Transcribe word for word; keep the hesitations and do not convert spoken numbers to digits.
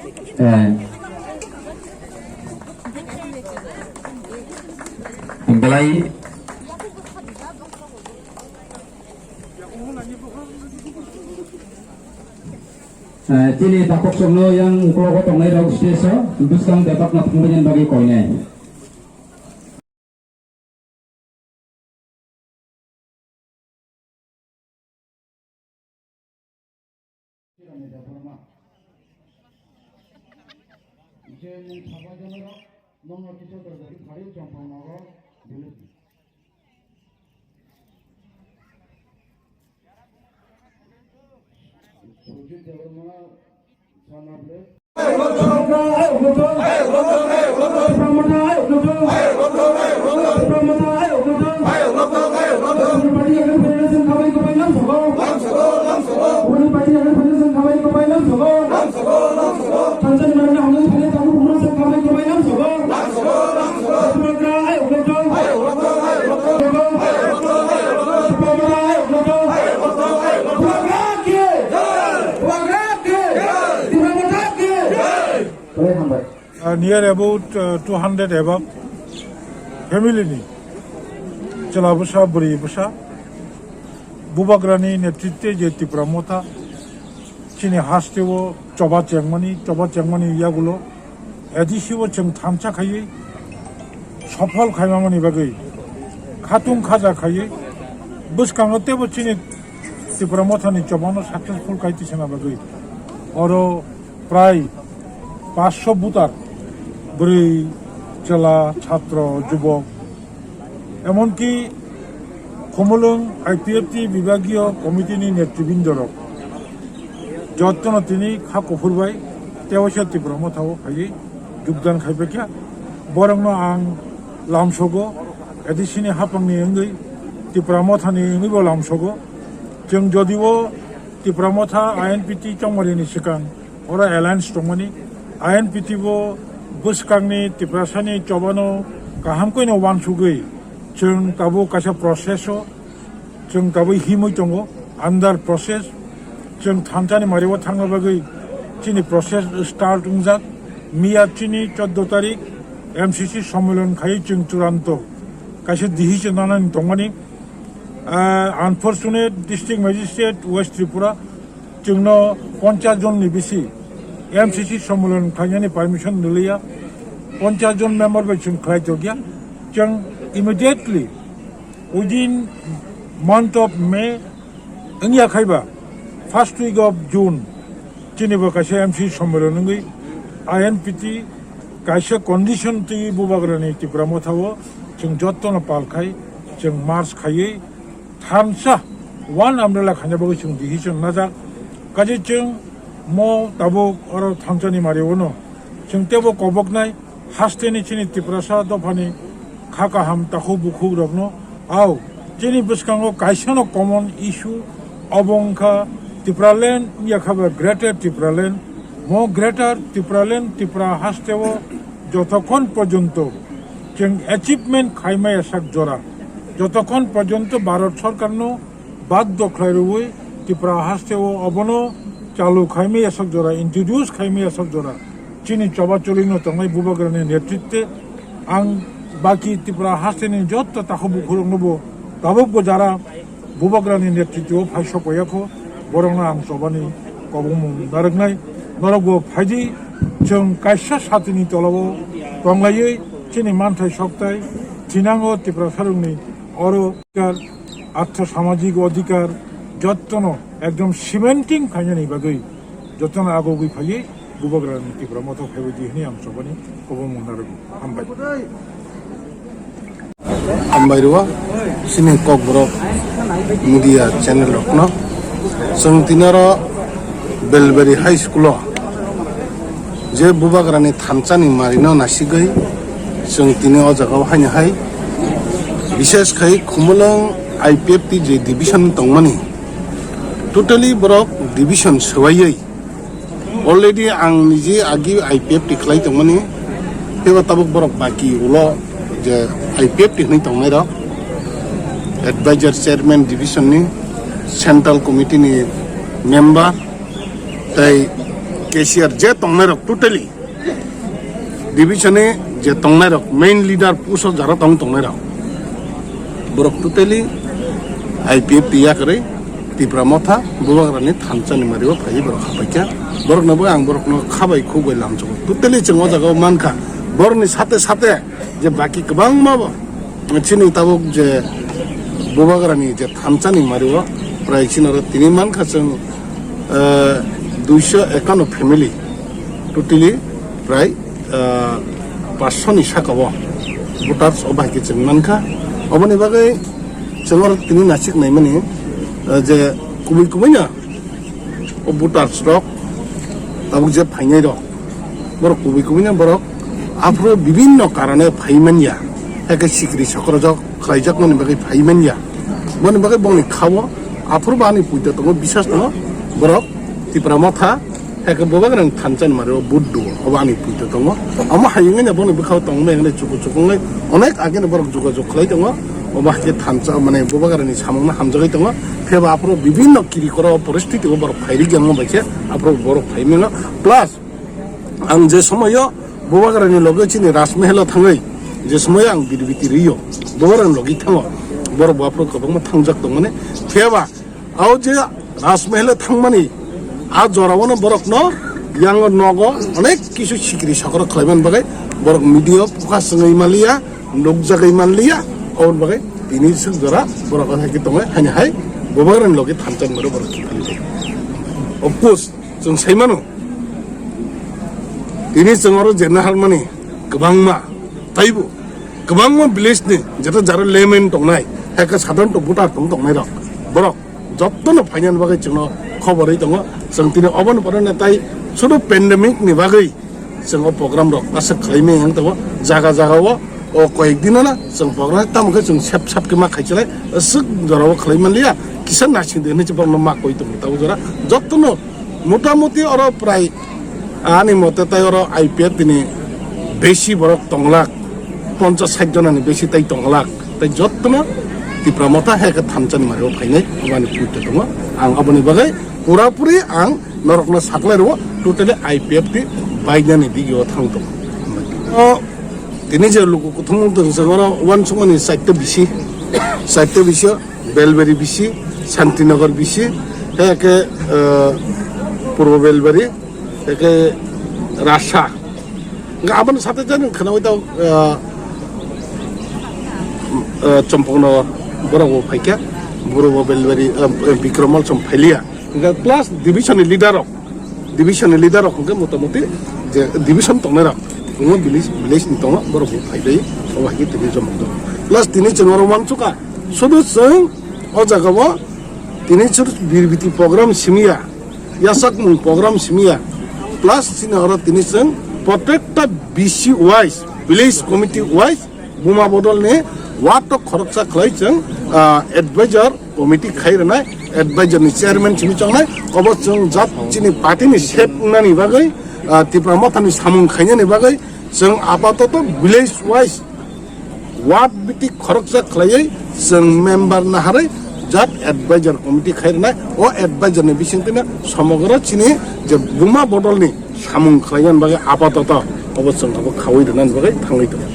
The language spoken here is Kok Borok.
Eh, belai, eh, chini takhuk chwngno yang uklogo tongnai rok stage o bwskang bebak no thangbaini bagwi koinai. Near about, uh, two hundred above family ni chwla bwsa, bwrwi bwsa, Bubagrani netritwe je Tipra Motha chini hasteo choba chengmani, choba chengmani yagulo A D C o chwng thansa khaiwi sophol khaimamani bagwi khatung khaja khaiwi bwskango teibo chini Tipra Mothani chobano successful khai tisana bagwi oro prai paanch sho voter, bwrwi, chwla, chhatro, jubok, emonki Khumulwng I P F T bibagiyo committee ni netribindorok jottono tini kha kuphur bai tewaisa Tipra Motha o phaiwi jogdan khaipaikha. Borokno ang lamsogo, A D C ni haphangni wngwi, Tipra Mothani wngwibo lamsogo. Chwng jodio Tipra Motha I N P T chongmarini swkang oro alliance tongmani, I N P T bo bwskangni Tiprasani chobano kaham koino uansugwi chwng tabuk kaisa process o chwng tabuk himwi tongo, under process. Chwng thansani mario thangna bagwi chini process start wngjak. Miya chini chordo tarik M C C sommilan khai chwng churanto kaisa decision nanani tongmani. Ah, unfortunate, District Magistrate West Tripura chwngno ponchas jon ni bisi M C C sommilan khlainani permission rwliya, ponchas jon member bai chwng khlai tokya. Chwng immediately within month of May wngya khaiba first week of June chini bo kaisa M C C sommilan wngwi I N P T kaisa condition twi Bubagrani Tipra Motha o chwng jottono pal khai chwng march khaiwi thansa one umbrella khaina bagwi chwng decision najak. Kaje chwng mo tabuk oro thansani mario no chwng teibo koboknai hasteni chini Tiprasa dophani kha kaham takhuk bukhuk rokno. Ao chini bwskango kaisano common issue, obo wngkha Tipraland, yakha ba Greater Tipraland. Mo Greater Tipraland Tipra hasteo jotokhon porjonto chwng achievement khaimaya sak jora, jotokhon porjonto Bharat Sarkarno baddo khlai rwui Tipra hasteo obono chalu khaimaya sak jora, introduce khaimaya sak jora chini choba cholino tongnai Bubagrani netritwe ang baki Tipra hasteni jotto takhuk bukhuroknobo tabukbo jara Bubagrani netritwo phai sokpaiya kho, borokno ang chobani kobongmung narwknai. Norokbo phaidi, chwng kaisa satini tolao tonglaiwi chini manthai sokthai thinango Tiprasarokni oro adhikar, artho samajik adhikar jottono ekdom cementing khainani bagwi jottono agogwi phaiwi Bubagrani Tipra Motha phaibaidi hwnwi ang chobani kobongmung narwgo. Hambai. Hambai rwo chini Kokborok media channel rokno. Chwng tini oro Belbari High School o je Bubagrani thansani marino nasigwi chwng tini o jagao haino hai, bishes khai Khumulwng I P F T je division tongmani, totally borok division swbaiwi already ang niji agi I P F T khlai tongmani, teibo tabuk borok baki ulo je I P F T hwnwi tongnai rok, advisor chairman division ni, central committee ni member, tei cashier je tongnairok totally division-ni je tongnairok main leader post-o jara tong tongnairok borok totally I P F T yakarwi Tipra Motha Bubagrani thansa ni mario phaiwi borok hapaikha. Borokno bo ang borokno khabai khugwi lamsogo. Totally chwng o jaga o mankha borokni sate sate je baki kwbangma bo chini tabuk je Bubagrani je thansa ni mario prai chini oro tini mankha chwng, eh, duiso ekano family totally prai, eh, paanch soni saka o voters o bai khe chwng mankha. Oboni bagwi chwng oro tini nasik naimani, eh, je kubui kubui no o voters rok tabuk je phainai rok borok kubui kubui no borok aphuru bibinno karone phai manya, hakhe sikri sokrojok khlaijakmani bagwi phai manya. Boni bagwi bongni khao aphuru bo ani puito tongo, bisas tongo borok Tipra Motha hakhe Bubagrani thansa ni mario vote duo, obo ani puito tongo. Omo hai wngwi no boni bwkhao tongmani chuku chuku wngwi onek ageno borok jogajog khlai tongo. Obo hakhe thansa mane Bubagrani samungno hamjagwi tongo. Phiya ba aphuru bibinno kiri koro poristiti o borok phai rikya wngma bai khe aphuru borok phai mano. Plus ang je somoyo Bubagrani loge chini Rajmahal o thangwi je somoyo ang birbiti rio Bubagrani logi thango, borok bo aphuru kwbangma thangjak tongmani. Phiya ba o je Rajmahal o thangmani a jora o no borokno yango nogo onek kisu sikri sakro khlaiman bagwi borok media o focus wngwi manliya, nukjagwi manliya. Oboni bagwi tini swk jora borok o hai khe tongo, haini hai Bubagrani logi thansa ni mario borok kiphilwi. Of course, chwng sai mano, tini chwng oro je naharmani kwbangma, taibo kwbangma village ni jeto jara layman tongnai, hakhe sadharanto voter tong tongnai rok, borok jottono phainani bagwi chwngno khobor ri tongo. Chwng tini oboni pore na tai sudu pandemic ni bagwi chwng o program rok aswk khlai maya wng tongo. Jaga jaga o, o koyek dino na chwng program tamo khe chwng sep sap khe ma khai chalai, aswk jora o khlai manliya, kisa nasing de hinwi borokno ma koi tongo. Tabuk jora jottono motamuti oro prai ani mote tai oro I P F T ni besi borok tonglak, ponchas sait jonani besi tai tonglak, tai jottono Tipra Motha hai khe thansa ni mario phainai, aboni puito tongo. Ang aboni bagwi pura puri ang norokno saklai rwo, totally I P F T bainani digio thang tongo. O, tini je luku kuthumung tong se oro uansukmani chaita bisi, chaita bisi o Belbari bisi, Santinagar bisi, hai khe, eh, Purbo Belbari, hai khe Rasa. Hingke aboni sate jani khwnaui tao, ah, ah, Chompokno borok bo phaikha, borok bo Belbari, ah, Bikromal chwng phailiya. Hingke plus division ni leader rok, division ni leader rok hingke motamuti je division tongnai rok, omo village, village ni tongo, borok bo phaibai, obo hai khe tini jomok tongo. Plus tini chwng oro uansukha, sudu chwng o jaga o tini chwng birbiti program simiya. Yasakmung program simiya, plus chini oro tini chwng protekta B C wise, village committee wise, Buma Bodol ni ward o khoroksa khlai chwng, ah, advisor committee khai rwnai, advisor ni chairman simi chongnai, obo chwng jat chini party ni sep wngnani bagwi, ah, Tipra Motha ni samung khainani bagwi chwng apatoto village wise ward biti khoroksa khlaiwi chwng member naharwi jat advisor committee khai rwnai. O advisor ni bisingtwino somogro chini je Buma Bodol ni samung khlainani bagwi apatoto obo chwng abo khaui rwnani bagwi thangwi tongo.